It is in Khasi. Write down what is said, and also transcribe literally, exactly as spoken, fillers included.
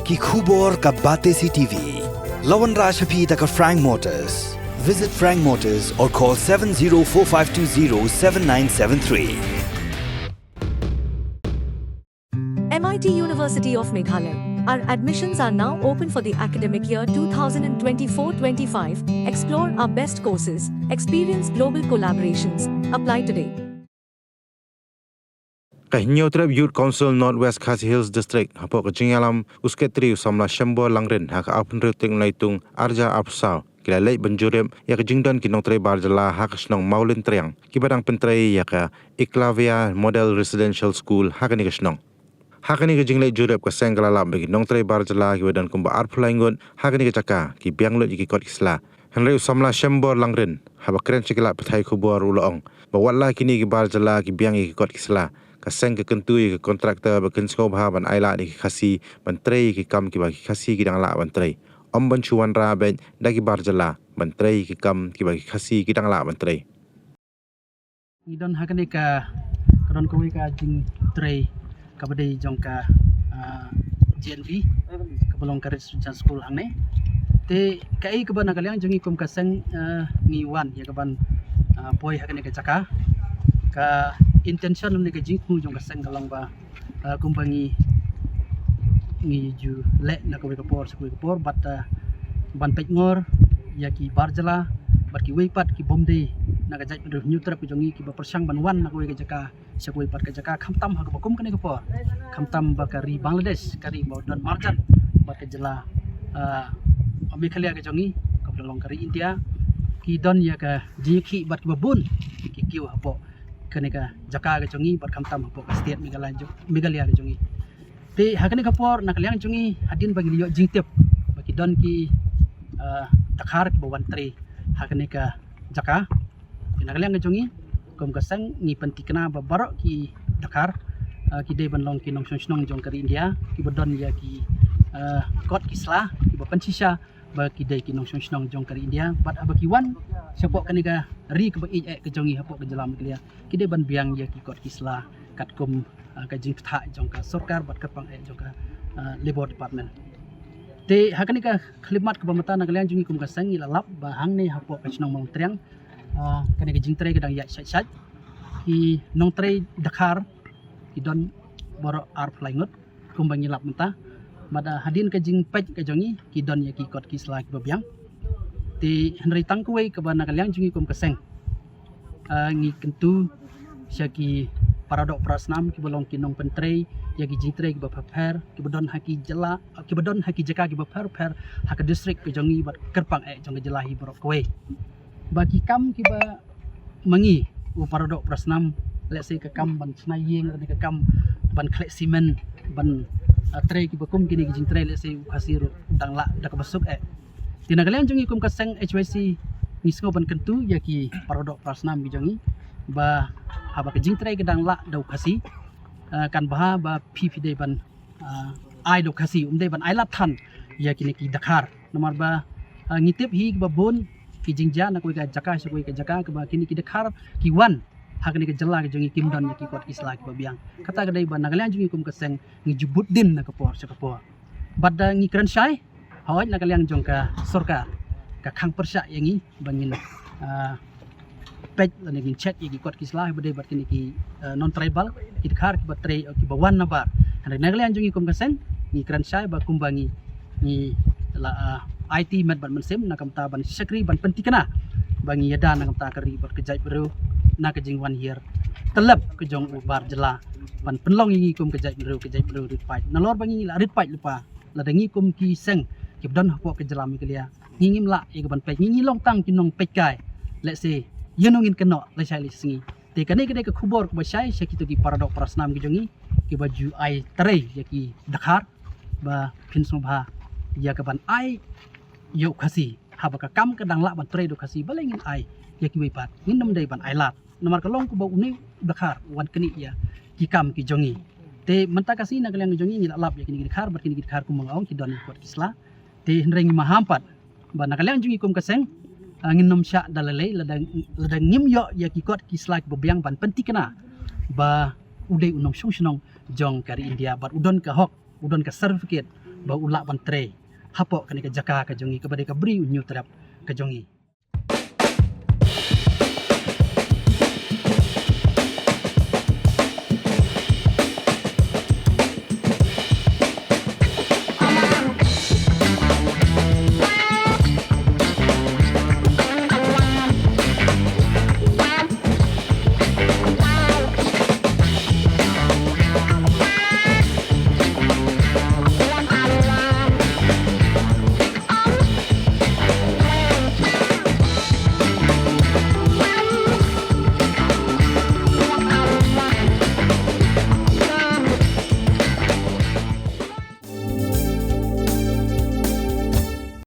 Ki khubor ka Batesi T V. La wanrah sha phi da ka Frank Motors. Visit Frank Motors or call seven zero four five two zero seven nine seven three. M I T University of Meghalaya. Our admissions are now open for the academic year two thousand twenty-four twenty-five. Explore our best courses, experience global collaborations. Apply today. Ka Hynñiewtrep Youth Council North West Khasi Hills District hapoh ka jingïalam u Secretary u samla Shembor Langrin ha ka arphew hynriew tarik Naitung arhajar arphew saw ki la leit ban jurip ïa ka jingdon ki nongtrei bar jylla ha ka shnong Mawlyntriang kiba dang pyntrei ïa ka Eklavya Model Residential School ha kane ka shnong. Ha kane ka jingleit jurip ka seng ka la lap ba ki nongtrei bar jylla kiba don kumba arphew lai ngut ha kane ka jaka ki biang lut ïa ki kot ki sla. Hynrei u samla Shembor Langrin haba kren sha ki lad pathai khubor u la ong ba wat la kine ki bar jylla ki biang ïa ki kot ki sla, ka seng ka kyntu ïa ki kontraktor ba kin sngewbha ban ailad ïa ki Khasi ban trei ïa ki kam kiba ki Khasi ki dang lah ban trei. Ym ban shu wanrah beit da ki bar jylla ban trei ïa ki kam kiba ki Khasi ki dang lah ban trei. Ngi don ha kane ka ka don kawei ka jingtrei kaba dei jong ka ah, G N V kaba long ka Residential School hangne. Te kaei kaba na ka liang jong ngi kum ka seng ah, ngi wan ïa ka ban ah, poi ha kane ka jaka. Ka intention lane ka jingthmu jong ka seng ka long ba ah, kumba ngi ngi ju leh na kawei ka por sha kawei ka por bad ah, ban peit ngor ïa ki bar jylla bad kiwei pat ki bym dei na ka jaitbynriew Hynñiewtrep ka jong ngi kiba pyrshang ban wan na kawei ka jaka sha kawei pat ka jaka khamtam ha kaba kum kane ka por, khamtam ba ka ri Bangladesh, ka ri ba don marjan bad ka jylla ah, Meghalaya ka jong ngi kaba long ka ri India, ki don ïa ka jingïakhih bad kiba bun ki kiew hapoh kane ka jaka ka jong ngi bad khamtam hapoh ka state Meghalaya jong- Meghalaya ka jong ngi. Te ha kane ka por na ka liang jong ngi hadien ba ngi la ïoh jingtip ba ki don ki ah, dkhar kiba wan trei ha kane ka jaka. Te na ka liang ka jong ngi kum ka seng ngi pynthikna ba baroh ki dkhar ah, ki dei ban long ki nongshong shnong jong ka ri India kiba don ïa ki ah, kot ki sla kiba pynshisha ba ki dei ki nongshong shnong jong ka ri India bad haba ki wan shapoh kane ka ri kaba ïeit eh ka jong ngi hapoh ka jylla Meghalaya ki dei ban biang ïa ki kot ki sla katkum ah, ka jingpyntha jong ka sorkar bad kyrpang eh jong ka ah, Labour Department. Te ha kane ka khlieh mat kaba mynta na ka liang jong ngi kum ka seng ngi la lap ba hangne hapoh ka shnong Mawlyntriang ah, kane ka jingtrei ka dang ïaid shait shait. Ki nongtrei dkhar ki don baroh arphew lai ngut kumba ngi lap mynta. Bad ah, hadien ka jingpeit ka jong ngi ki don ïa ki kot ki sla kiba biang. Te hynrei tang kawei kaba na ka liang jong ngi kum ka seng ah, ngi kyntu sha ki para doh para snam kiba long ki nongpyntrei ïa ki jingtrei kiba pher pher kiba don ha ki jylla kiba don ha ki jaka kiba pher pher ha ka district ka jong ngi bad kyrpang eh jong ka jylla hi baroh kawei. Ba ki kam kiba ma ngi u para doh para snam, let's say ka kam ban chna ïing, ka kam ban khleh simen, ban ah, trei kiba kum kine ki jingtrei, let's say u Khasi ruh dang lah da kaba suk eh. Te na ka liang jong ngi kum ka seng H Y C ngi sngew ban kyntu ïa ki para doh para snam ki jong ngi ba haba ka jingtrei ka dang lah da u Khasi ah, kan bha ba phi phi dei ban ah, ai da u Khasi, um dei ban ai lad than ïa kine ki dkhar. Namar ba ah, ngi tip hi ba bun ki jingjia na kawei ka jaka sha kawei ka jaka kaba kine ki dkhar ki wan ha kane ka jylla ka jong ngi kim don ïa ki kot ki sla kiba biang. Kata ka dei ba na ka liang jong ngi kum ka seng ngi ju bud dien na ka por sha ka por. Bad ah, ngi kren shai hooid na ka liang jong ka sorkar ka khang pyrshah ïa ngi ba ngin ah, peit lane ngin check ïa ki kot ki sla ba dei bad kine ki ah, non tribal ki dkhar kiba trei kiba wan nabar. Hynrei na ka liang jong ngi kum ka seng ngi kren shai ba kumba ngi ngi la ah, aiti met bad mynsiem na ka bynta ban shakri ban pynthikna ba ngi ïada na ka bynta ka ri bad ka jaitbynriew na ka jingwan hiar tyllep ka jong u bar jylla ban pynlong ïa ngi kum ka jaitbynriew, ka jaitbynriew rit paid. Nalor ba ngi la rit paid lypa lada ngi kum ki seng kiba don hapoh ka jylla Meghalaya ngi ngim lah ïa ka ban peit, ngi ngi long tang ki nongpeitkai. Let's say ïa nongin kynnoh lashai lashisngi. Te kane ka dei ka khubor kaba shai sha kito ki para doh para snam ki jong ngi kiba ju ai trei ïa ki dkhar ba phin sngewbha ïa ka ban ai ïa u Khasi. Haba ka kam ka dang lah ban trei da u Khasi balei ngin ai ïa kiwei pat, ngin nym dei ban ai lad. Namar ka long kaba une u dkhar u wan knieh ïa ki kam ki jong ngi. Te mynta ka sngi na ka liang jong ngi ngi la lap ïa kine ki dkhar bad kine ki dkhar kumba nga ong ki don ki kot ki sla. Te hynrei ngi maham pat ba na ka liang jong ngi kum ka seng ah, ngin nym shah da lei lei lada lada ngim ïoh ïa ki kot ki sla kiba biang ban pynthikna ba u dei u nongshong shnong jong ka ri India bad u don ka hok, u don ka certificate ba u lah ban trei hapoh kane ka jaka ka jong ngi, kaba dei ka Bri u Hynñiewtrep ka jong ngi.